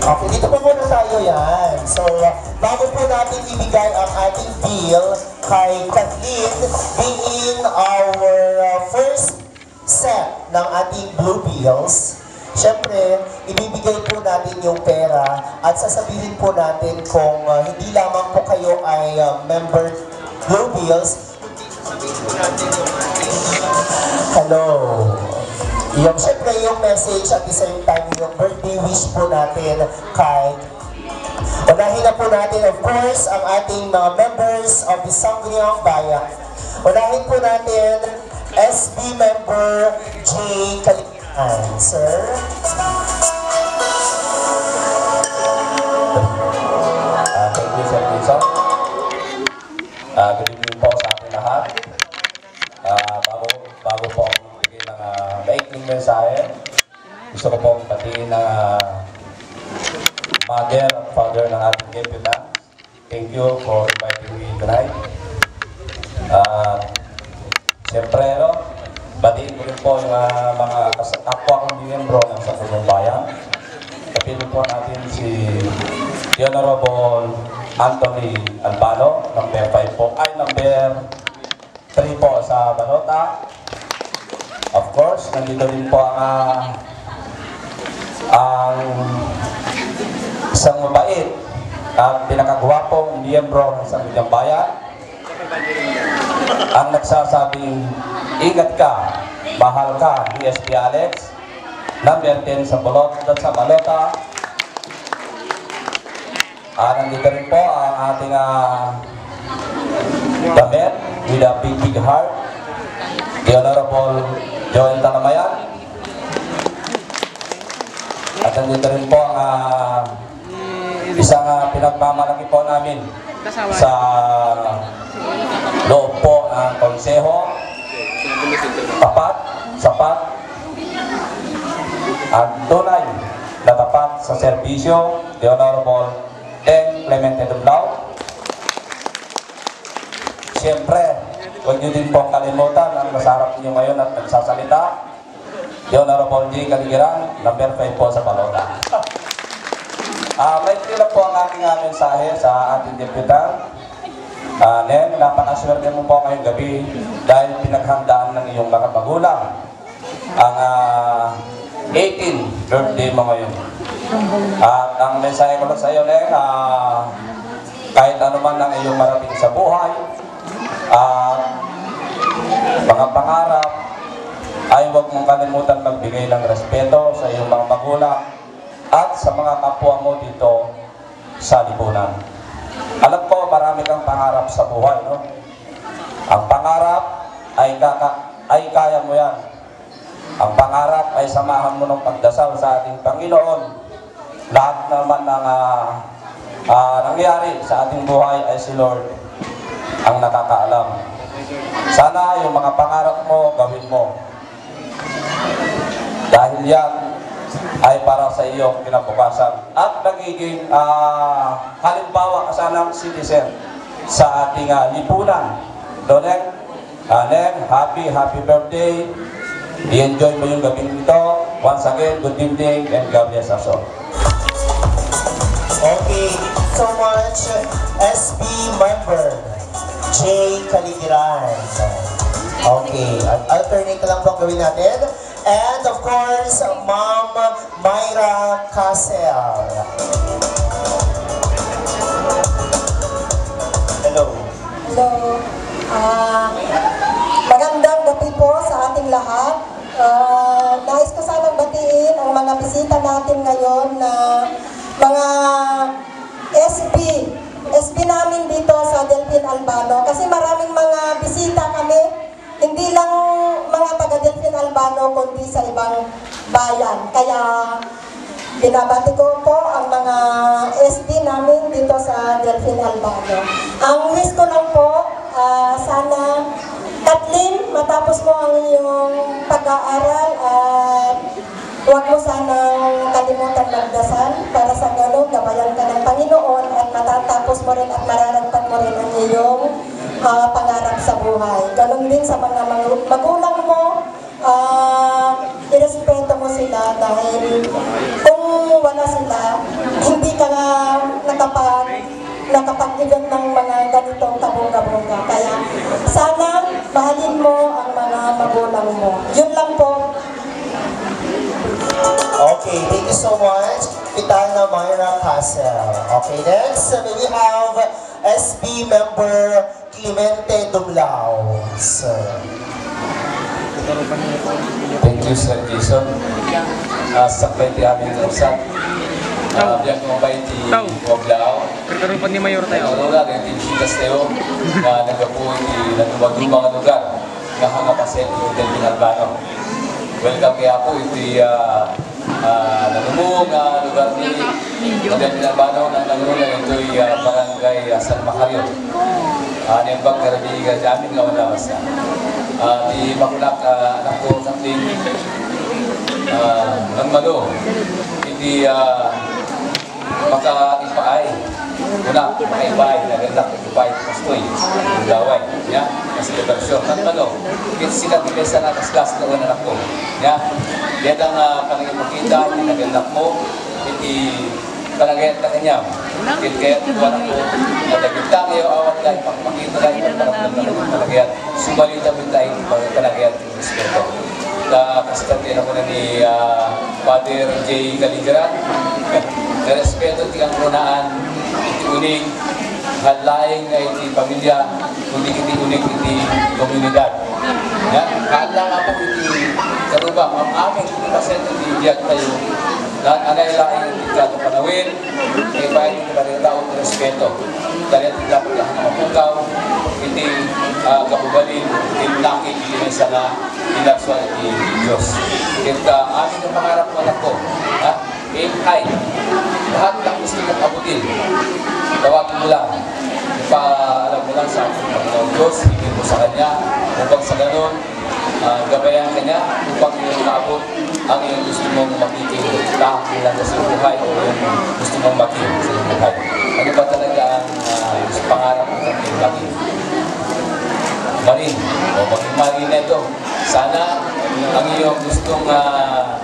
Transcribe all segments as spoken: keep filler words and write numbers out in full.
Okay, dito po muna tayo yan. So, bago po natin ibigay ang ating bill kay Kathleen, being our uh, first set ng ating blue bills, syempre, ibibigay po natin yung pera at sasabihin po natin kung uh, hindi lamang po kayo ay uh, member blue bills, Hello. Yung, syempre, yung message at the same time, yung birthday wish po natin kay, unahin na po natin, of course, ang ating mga members of the Sangguniang Bayan. Unahin po natin, S B member J. Kalikiran. Sir? Ah, thank you, Sir Wilson. Ah, good evening po sa ating lahat. Ah, bago, bago po ako magbigay ng, ah, maikling mensahe, gusto ko pong batiin ang, ah, mother at father ng ating deputy. Thank you for inviting me tonight. Ah, siyempre, no, batiin ko rin po yung, ah, mga kas-, kapwa kong miyembro ng Sangguniang Bayan. Kapiling po natin si Honorable Anthony Albano, number five po, ay, number three po sa balota. Of course, nandito din po ang, ah, ang isang mabait at pinakagwapong miyembro ng Sangguniang Bayan, ang nagsasabing, "Ingat ka, mahal ka ni S P Alex." Number ten sa balot-, sa balota. Ah, nandito rin po ang ating, ah, damit with a big, big heart, the Honorable Joel Talamayan. At nandito rin po ang, ah, isang, ah, pinagmamalaki po namin sa loob po ng konseho. Tapat, sapat, at tunay na tapat sa serbisyo, the Honorable Teng Clemente Dumlao. Siyempre, huwag niyo din pong kalimutan ang nasa harap niyo ngayon at nagsasalita, the Honorable J. Kaligiran, number five po sa balota. Ah, maikli lang po ang aking, ah, mensahe sa ating deputan. Ah, Neng, napakaswerte mo po ngayong gabi dahil pinaghandaan ng iyong mga magulang ang, ah, eighteen birthday mo ngayon. At ang mensahe ko lang sa iyo, Neng, ah, kahit ano man ang iyong marating sa buhay, at mga pangarap, ay huwag mong kalimutan magbigay ng respeto sa iyong mga magulang at sa mga kapwa mo dito sa lipunan. Alam ko, marami kang pangarap sa buhay, no? Ang pangarap ay kaka-, ay kaya mo yan. Ang pangarap ay samahan mo ng pagdasal sa ating Panginoon. Lahat naman ng, ah, ah, nangyari sa ating buhay ay si Lord ang nakakaalam. Sana yung mga pangarap mo, gawin mo. Dahil yan ay para sa iyong kinabukasan. At nagiging, ah, halimbawa ka sanang citizen sa ating, ah, lipunan. No, Neng? Ah, Neng, happy, happy birthday. I-enjoy mo yung gabing ito. Once again, good evening and God bless us all. Okay, so much, S B member J. Kaligiran. Okay, al-, alternate na lang po ang gawin natin. And of course, Ma'am Myra Casel. Hello. Hello. Ah, magandang gabi po sa ating lahat. Ah, nais ko sanang batiin ang mga bisita natin ngayon na mga S B, S B namin dito sa Delfin Albano. Kasi maraming mga bisita kami, hindi lang mga taga Delfin Albano, kundi sa ibang bayan. Kaya binabati ko po ang mga S D namin dito sa Delfin Albano. Ang wish ko lang po, ah, sana, Kathleen, matapos mo ang iyong pag-aaral at huwag mo sanang kalimutan magdasal para sa ganun, gabayan ka ng Panginoon at matatapos mo rin at mararagpat mo rin ang iyong, ah, pangarap sa buhay. Ganun din sa mga mangu-, magulang mo, ah, irespeto mo sila dahil kung wala sila, nakapag-event ng mga ganitong kabongga-bongga. Kaya sana mahalin mo ang mga magulang mo. Yun lang po. Okay, thank you so much, Kapitana Myra Castle. Okay, next, may we have S P member Clemente Dublao, sir. Thank you, Sir Jason. Ah, sakbay ti amin kausap. Ah, biag mo ba iti Dublao? Kakarupan ni Mayor tayo. Ano na, iti bisitas tayo, na naggapu iti naduma-duma nga lugar, nga hanga paset iti Albano. Welcome kay Apo iti, ah, Ah, nanumo nga lugar ni Adel Pinarbano nga nangruna ditoy, ah, barangay, ah, San Macario. Ah, naimbag nga rabii nga amin nga wala basta. Ah, ti makunak, ah, anak ko, Kathleen, ah, nagmano iti, ah, Makaipaay. Una, makaipaay, naganda, ipaay, kastoy, gaway, ya, kasi diversyon. Ano, ano, ket sika ti maysa nga kaskas nga anak ko, ya, dayta nga panagipakita, ti naganda mo, iti panagayat na kaniam. Ket kayat ko, anak ko, nga dagita nga iyo awat, dahil pagpakita, dahil pagpakita, dahil pagpakita, sumalita, dahil pagpakita, respeto. Ta, kasta ti kinuna ni, ah, Father J. Caligaran, nga respeto ti kangrunaan iti unig, laeng nga iti pamilya, kundi iti unig iti komunidad. Ya, haan lang, Apo, iti karubak, am-amin ti paset iti biag tayo, na anay laeng ti kado panawen, kay bayan iti pagkatao ti respeto. Dayta ti dapat nga mapukaw iti, ah, kabubalin ti nakit iti maysa nga inarsuan iti Dios. Ket, ah, amin nga pangarap mo, anak ko, ha? Aim high. Lahat ng gusto mong abutin, tawagin mo lang. Ipaalam mo lang sa ating Panginoong Diyos, ibigay mo sa Kanya, upang sa ganon, ah, gabayan ka niya upang maabot ang iyong gusto mong magiging tahanan sa iyong buhay o yung gusto mong maging sa iyong buhay. Ano ba talaga ang, ah, pangarap mo sa iyong maging? Marine. O maging marine na ito. Sana ang iyong gustong, ah,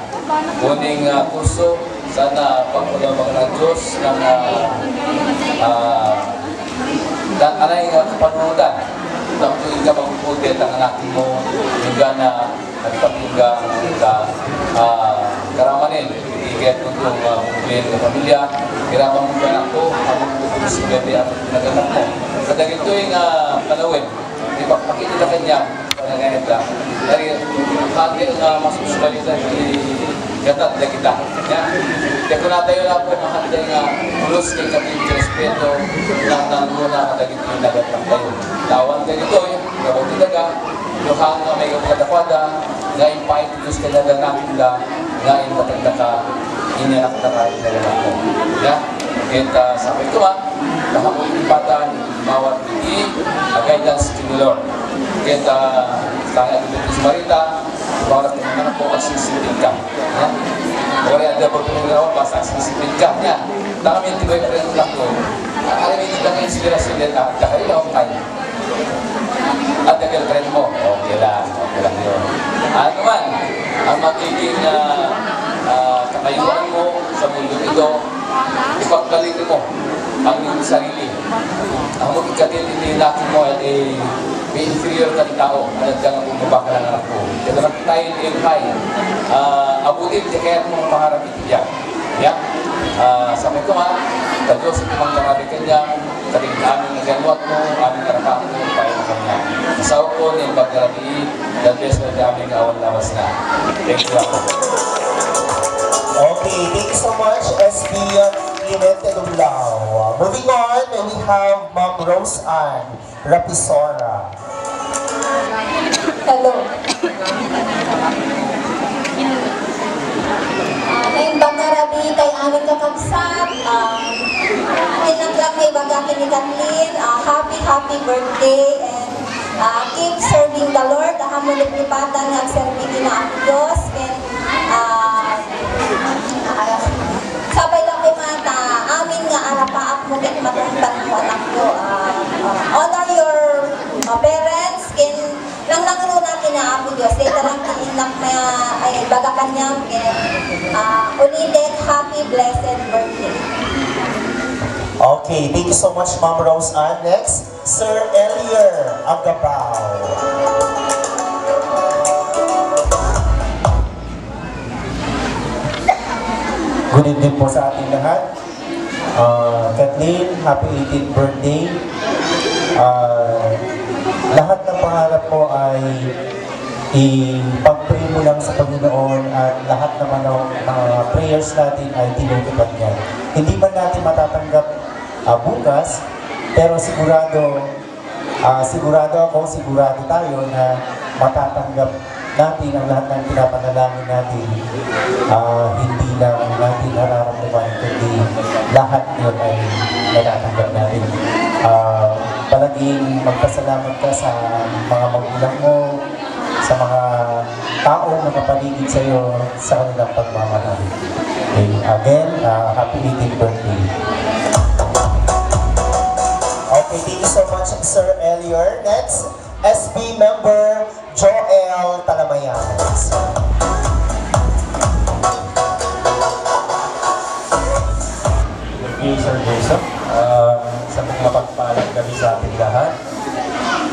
kuning, ah, kurso, sana pagpalawagan ng Diyos ng, ah, ah, Dan anay nga kapanunotan, tapno ika maguguti at ang anak mo, yung gana, at pamilya, ang ika, ah, karamanin, iti kaya kung, ah, pamilya, kiraman mo anak ko, ang gusto mo si Bebe, ang naganak mo. Kadagitoy nga panawen, ipagpakita na kanya, panagayat da. Dahil, hati nga mas gusto ba nila, gatad na kita. Ya. Kaya kung natayo na po, mahal tayo nga, ulos kay kapit respeto, na nanguna, kadagit Nagatang tayo. Tawan tayo ditoy, gabao ti daga, luhang nga may kadakwada, nga impait ti Dios kadaganakinda, nga impatagdaka, inyanakdaka, inyanakmo. Ya? Ket, ah, sapay koma, kahamoy ti bata, mawat iti, ah, guidance ti Lord. Ket, ah, tanga iti Marita, Para kung anak ko, agsisipit ka. Ha? Wala yung double ko nila, basta agsisipit ka. Yan. Dami yung tibay ko rin anak ko. Ano yung ibang inspirasyon din, ah, dahil lang tayo. At the girlfriend mo, okay lang, okay lang yun. Ano man, ang magiging, ah, ah, katayuan mo sa mundo ito, ipagbalik mo ang iyong sarili. Ang magiging iti laki mo, eh, may inferior ka tao, alad ka nga bumaba ka ng anak ko. Kaya tayo, eh, kay, ah, abutin, kaya mo ang pangarap iti biag. Ya? Ah, sa may kuma, ta Diyos, iti mangkarami kanya, kating amin nga ganuat mo, amin nga rapat mo, payo mo kanya. Sa uko, ni pagkarabi, God bless mo, amin nga awan lawas na. Thank you, Apo. Okay, thank you so much, S P Clemente Dublao. Moving on, we have Ma'am Rose Ann Rapisora. Hello. Ah, naimbag nga rabii tay amin kakabsat. Ah, akin lang lang may baga ken ni Kathleen. Ah, happy, happy birthday and, ah, keep serving the Lord. Ammom no lipatan nga agserbi ken Apo Dios. And, ah, ah, sapay lang koma ta amin nga arapaak mo ket matungpal mo, anak ko. Ah, ah, honor your, ah, parents. Ken nangnangruna ken ni Apo Dios, dayta lang ti innak nga, ay, ibaga kaniam, ken, ah, ulitek, happy blessed birthday. Okay, thank you so much, Ma'am Rose Ann. Next, Sir Elier Agabao. Good evening po sa ating lahat. Ah, Kathleen, happy eighteenth birthday. Ah, lahat ng pangarap mo ay ipag-pray mo lang sa Panginoon at lahat naman ng mga prayers natin ay tinutupad niya. Hindi man natin matatanggap, ah, bukas, pero sigurado, ah, sigurado ako, sigurado tayo na matatanggap natin ang lahat ng pinapanalangin natin. Ah, hindi lang natin nararamdaman, kundi lahat yun ay natatanggap natin. Ah, palaging magpasalamat ka sa mga magulang mo, sa mga taong nakapaligid sa iyo sa kanilang pagmamahal. Okay, again, ah, happy eighteenth birthday. Okay, thank you so much, Sir Elior. Next, S B member Joel Talamayan. Thank you, Sir Jason. Ah, sa pong mapagpalang gabi sa ating lahat.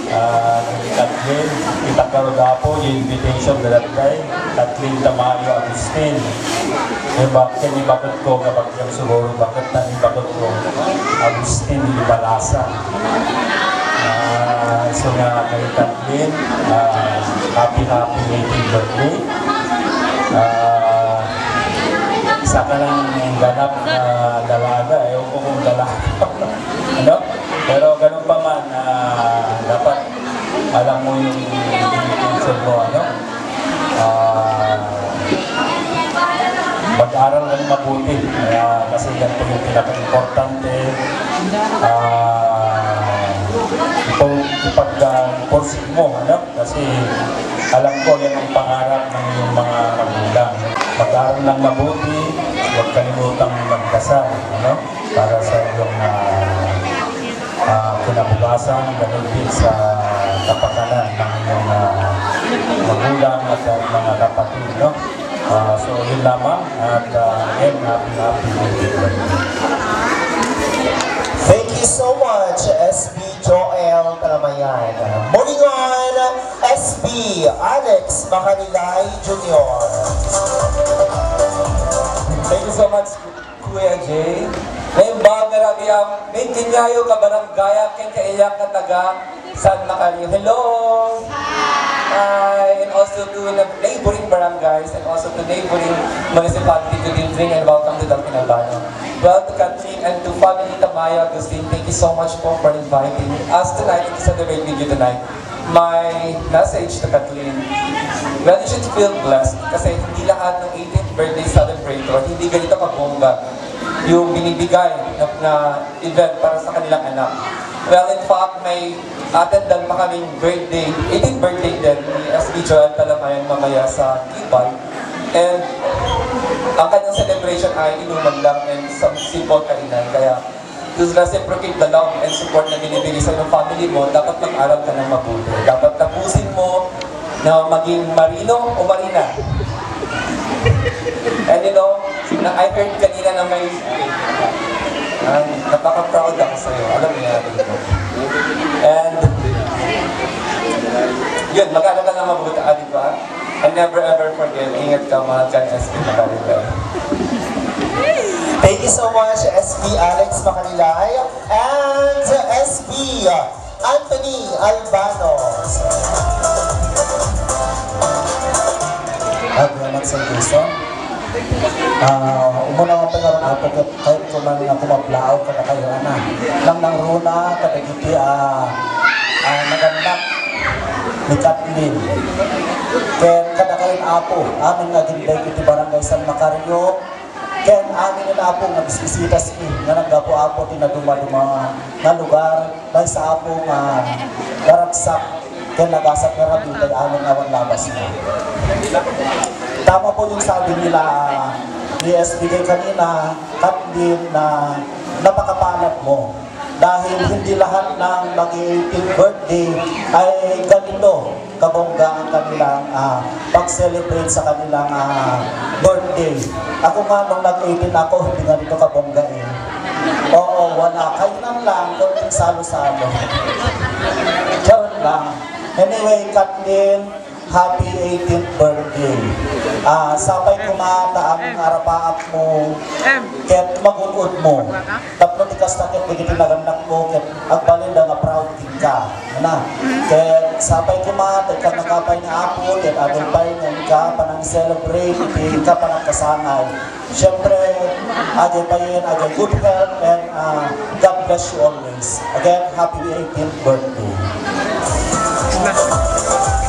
Ah, Kathleen, kita ka, Apo, yung invitation, dalatay. Kathleen Tamayo Agustin. Yung ba-, kinibagot ko, kapag yung siguro, bakit na ibagot ko? Agustin Ibalasa. Ah, so nga, kay Kathleen, ah, happy, happy eighteenth birthday. Ah, isa ka ng ganap na dalaga, ewan ko kung dalaga. Ano? Pero ganun pa man, ah, dapat alam mo yung intention mo, ano? Ah, mag-aral ng mabuti. Kaya, kasi yan po yung pinaka-importante. Ah, ipag-, ipag-, ah, pursige mo, ano? Kasi alam ko yan ang pangarap ng iyong mga magulang. Mag-aral ng mabuti, huwag kalimutang magdasal, ano? Para sa iyong, ah, ah, kinabukasan, ganun din sa kapakanan ng iyong, ah, magulang at, ah, mga kapatid, no? Ah, so, yun lamang at, ah, again, happy, happy birthday. Thank you so much, S B Joel Talamayan. Moving on, S B Alex Macanilay Junior. Thank you so much, Kuya Jay. Naimbag nga rabiam, may kinyayo ka barangay, ken kaiyak nga taga San Macario. Hello! Hi! And also to the neighboring barangays and also to neighboring municipality, good evening and welcome to Delfin Albano. Well, to Kathleen and to family Tamayo Agustin, thank you so much po for inviting us tonight and to celebrate with you tonight. My message to Kathleen, well, you should feel blessed kasi hindi lahat ng eighteenth birthday celebrator, hindi ganito kabongga yung binibigay na, na event para sa kanilang anak. Well, in fact, may attendan pa kaming birthday, eighteenth birthday din ni S B Joel Talamayan mamaya sa Kibay. And ang kanyang celebration ay inuman lang and some simple kainan. Kaya to reciprocate the love and support na binibigay sa iyong family mo, dapat mag-aral ka ng mabuti. Dapat tapusin mo na maging marino o marina. And you know, na I heard kanina na may, ah, napaka-proud ako sa'yo. Alam niya, alam ko. And, yun, mag-aral ka ng mabuti, ah, di ba? And never ever forget, ingat ka, mahal ka ni S P Macarilay. Thank you so much, S P Alex Macarilay and S P Anthony Albano. Salamat sa Jason. Ah, umuna nga pangarap ako ket kayat ko man nga kumablaaw kadakayo, ana. Nang nangruna kadagiti, ah, ah, nagannak ni Kathleen. Ket kadakayo, Apo, amin nga agindeg iti Barangay San Macario, ken amin, Apo, nga bisbisitas mi nga naggapu, Apo, ti nadumaduma nga lugar, maysa, Apo, nga naragsak ken nagasat nga rabii tay amin nga awan labasna. Tama po yung sabi nila, ah, ni S B K kanina, Kathleen, na napakapalad mo. Dahil hindi lahat ng mag-eighteenth birthday ay ganito kabongga ang kanilang, ah, pag-celebrate sa kanilang, ah, birthday. Ako nga, nung nag-eighteen ako, hindi ganito kabongga eh. Oo, wala lang, konting salo-salo. Charot lang. Anyway, Kathleen, happy eighteenth birthday. Ah, sapay koma ta amin nga arapaapmo, ket magun-odmo. Tapno ti kasta ket dagiti nagannakmo, ket agbalinda nga proud kenka. Ana, ket sapay koma ta ikkan nakapay ni Apo, ket adun pay nga inka panang-celebrate iti inka panagkasangay. Siyempre, adiay payen, adiay good health, and, ah, God bless you always. Again, happy eighteenth birthday.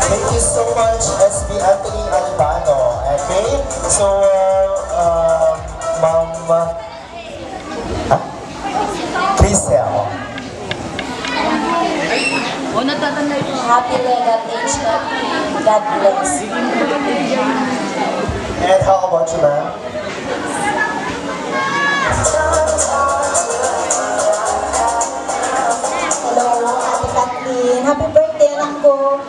Thank you so much, S B Anthony Albano. Okay, so, uh, Ma'am, ah, Crisel. Happy wedding anniversary. God bless. And how about you, ma'am? Hello, Ate Kathleen. Happy birthday, anak ko.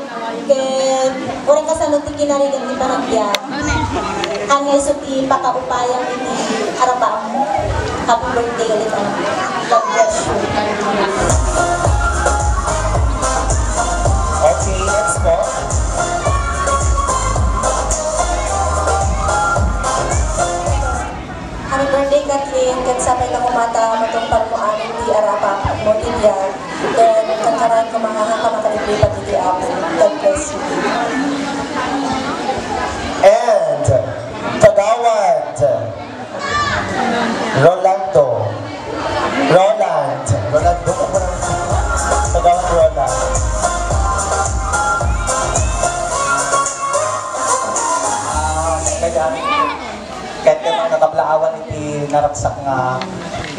Ket, uray kasano ti kinarigan ti panagbiag. Ania isu ti pakaupayam iti arapaapmo. Happy birthday ulit, anak. God bless you. Okay, next po. Happy birthday, Kathleen. Ket sapay nga kumata, matungpalmo amin ti arapaapmo ti biag. Ket kankanayon nga mangngegko makalipatak iti Apo. God bless you. And Kagawad Rolando. Roland. Rolando ka pa. Kagawad Roland. Ah, kaya, kaya mga nakablaawan iti naragsak nga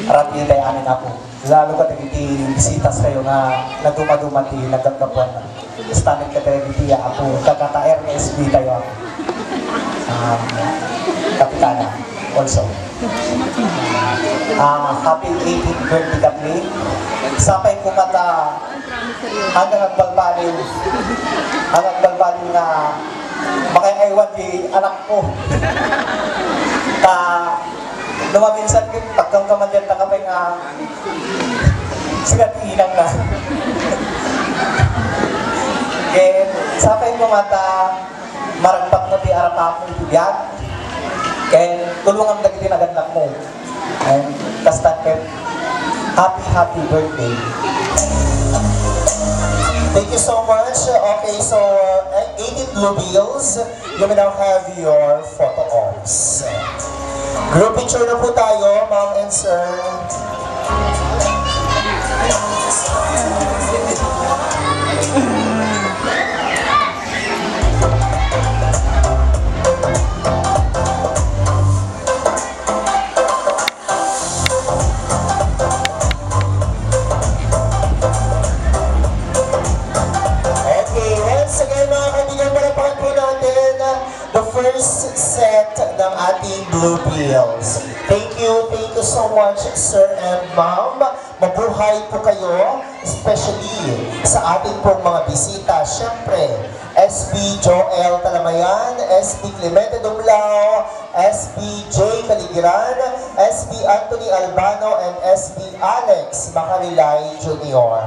aramid dayta amin, Apo. Lalo kadagiti bisitastayo nga nadumaduma ti nagganggapuan. Kasta met kadagiti, Apo, taga-R S B tayo, Apo. Um, Kapitana, also. Ah, happy eighteenth birthday, Kathleen. Sapay koma ta, hanggang agbalbaliw, hanggang agbalbaliw nga makay-aywan ti anak ko. Ta, no maminsan, pagkamkamatian ta kapay nga, sigat inang na. Ket, sapay koma ta, maragpatmo ti arapaapmo iti biag. Ket, tulongam dagiti nagannakmo. And, kasta ket, happy, happy birthday. Thank you so much. Okay, so, uh, eighteen Bluebills. You may now have your photo ops. Group picture na po tayo, ma'am and sir. Okay, once again, mga kaibigan, palakpakan po natin the first set ng ating Bluebills. Thank you, thank you so much, sir and ma'am. Mabuhay po kayo, especially sa ating pong mga bisita. Siyempre, S P Joel Talamayan, S P Clemente Dumlao, S P J Caligiran, S P Anthony Albano, and S P Alex Macarilay Junior.